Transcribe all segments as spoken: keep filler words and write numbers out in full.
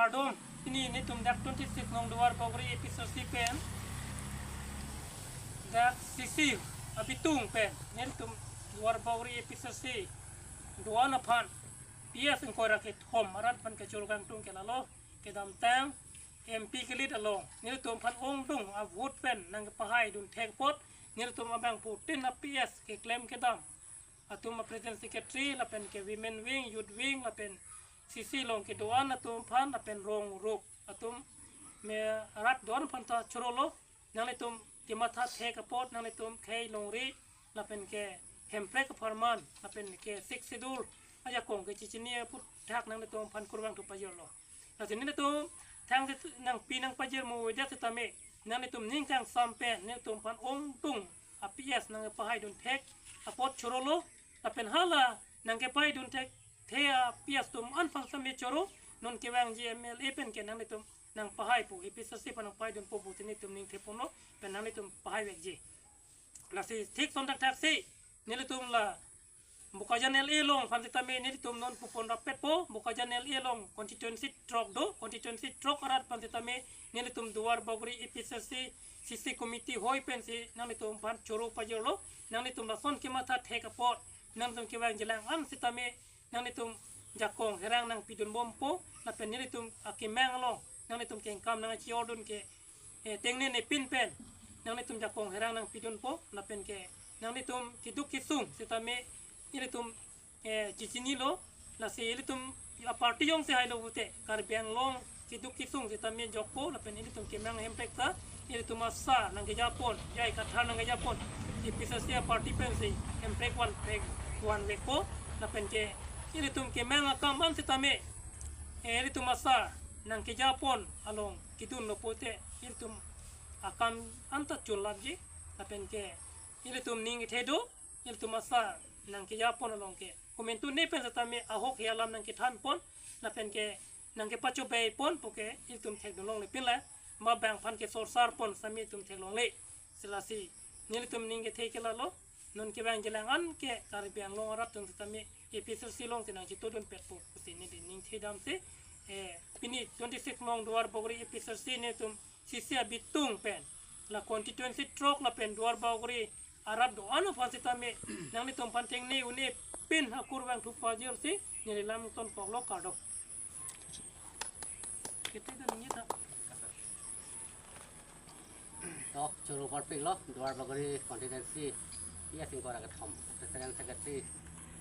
Kardom, pini nelitum dak twenty-six nong Duar Bagori A P C C pen, dak C C abitung pen, nelitum Duar Bagori A P C C do-an aphan P S ingkoi ra kethom arat aphan kachoro kangtung ke lalo, kedamtang M P kelit along nelitum aphan ongdung avote pen nangkepahai dun thek apot, nelitum abangphutin a P S keklem kedam atum a president secretary lapen ke women wing, youth wing lapen C C along kedo-an atum aphan lapen rong rup atum me arat do-an aphan ta chorolo. Nanglitum kematha thek apot, nanglitum khei longri lapen ke Hemprek apharman lapen ke Sixth Schedule ajakong kechechini aphuthak nanglitum aphan kurvangthu pajirlo. Lasi nelitum thang nangpi nangpajir mo vedet setame, nanglitum ning kangsam pen nelitum aphan ongdung a P S nangkepahai dun thek apot chorolo. Lapen hala nangkepahai dun thekthe a P S atum an aphan setame choro, non kevangji M L A pen ke nanglitum nangpahai pu, A P C C aphan nangpahai dunpo pusi nelitum ning theponlo, pen nanglitum pahai vekji. Lasi thik son thakthak si nelitum la Bokajan L A along aphan setame nelitum non pupon rapetpo. Bokajan L A along constituency throk do, constituency throk arat aphan setame nelitum Duar Bagori A P C C C C committee hoi pensi nanglitum aphan choro pajirlo. Nanglitum lason kematha thek apot, nanglitum kevangjilang an setame nanglitum jakong herang nangpidunbompo, lapen nelitum akemang along nanglitum kengkam nangchiordun ke, eh, tengnene pin pen nanglitum jakong herang nangpidunpo, lapen ke nanglitum keduk kesung setame ilitum, eh, chechinilo. Lasi ilitum a party jongsi hailo pute Karbi Anglong keduk kesung setame jokpo, lapen ilitum kemang Hemprek ta ilitum asa nangkejapon, jai kathar nangkejapon, A P C C a party pensi Hemprek vanvek vanvekpo, lapen ke ilitum kemang akam an setame, eh, ilitum asa nangkejapon along kedunlo pute ilitum akam anta chulapji, lapen ke ilitum ning kethe do, ilitum asa nangkejapon along ke komantu ne pen setame ahok he alam nangkethanpon, lapen ke nangkepachobeipon puke ilitum thekdun longle pinla, ma bang aphan kesorsarpon setame ilitum theklongle. Lasi nelitum ning kethe ke lalo, non kevangjilang an ke Karbi Anglong arat atum setame A P C C alongsi nangchitodunpetpo pusi neli ning thedamsi, eh, pini twenty-six nong Duar Bagori A P C C nelitum C C abitung pen la constituency throk lapen Duar Bagori arat do-an aphan setame nanglitum aphan tengne une pin akurvangthu pajirsi neli lamtonkoklo, kardom. Kete do ningje ta. To, choro parpiklo, Duar Bagori constituency, P S ingkoi ra kethom, president secretary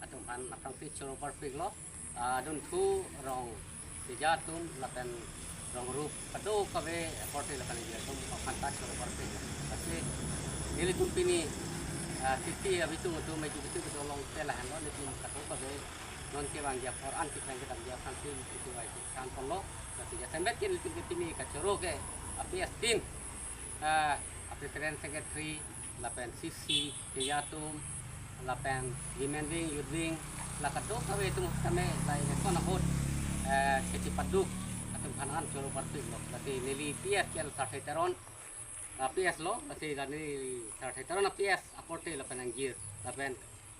atum aphan aphrangsi choro parpiklo, ah, dunthu rong keja atum lapen rong rup kadokave akorte lapen aji atum aphan ta choro parpik. Lasi nelitum pini, ah, C C abitung atum executive atum along te lahenlo, nelitum kadokave non kevangji apor an keklem kedamji aphansi nelitum vai thanponlo. Lasi jasemet ke nelitum ke pini kachoro ke a P S tin, ah, a president secretary lapen C C keja atum lapen women wing, youth wing, la kadokave atum setame la election ahut, eh, kechipaduk atum aphan an choro parpiklo. Lasi neli P S ke Sarthe Teron a P S lo, lasi la neli Sarthe Teron a P S akorte lapen angjir lapen,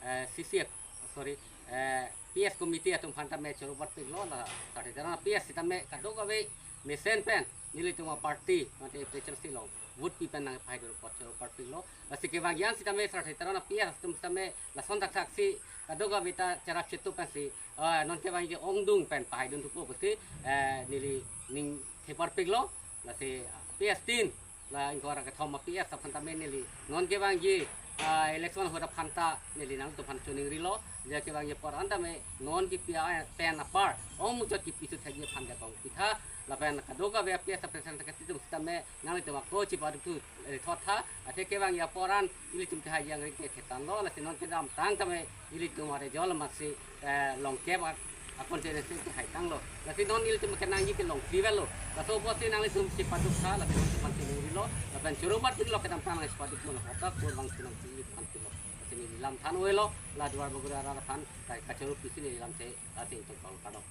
eh, C C F, sorry, eh, P S committee atum aphan tame choro parpiklo, la Sarthe Teron a P S setame kadokave mesen pen nelitum a party mate A P H L C along vote pi pen nangpahai dun apot choro parpiklo. Lasi kevangji an setame Sarthe Teron a P S atum setame lason thakthak si kadokave ta cherap chetu pensi, ah, non kevangji ongdung pen pahai dunthupo pusi, eh, neli ning the parpiklo. Lasi P S tin la ingkoi ra kethom a P S aphan tame neli non kevangji, ah, election ahut aphan ta neli nangtum aphan choningrilo. Je kevangji apor an tame non kipi a pen apar ong muchot kipi su thekji aphan jakong pitha, lapen kadokave a P S a president secretary atum setame nanglitum ako chipadukthu rithot tha, athe kevangji apor an ilitum kehai jangri ke thetanlo, lasi non kedamtang tame ilitum a result amatsi, eh, longkep a, a constituency kehai tanglo. Lasi non ilitum kenangji ke longkli avelo. Laso apotsi nanglitum chipaduk tha, lasi nangtum aphan choningrilo, lapen choro parpiklo, kedamtang nang chipaduk mo, lakotak kurvangthu nangji aphan pilo. Lasi neli lam than avelo, la Duar Bagori arat aphan, ka, kachoro pusi neli lam the, lasi ingtong pang padok.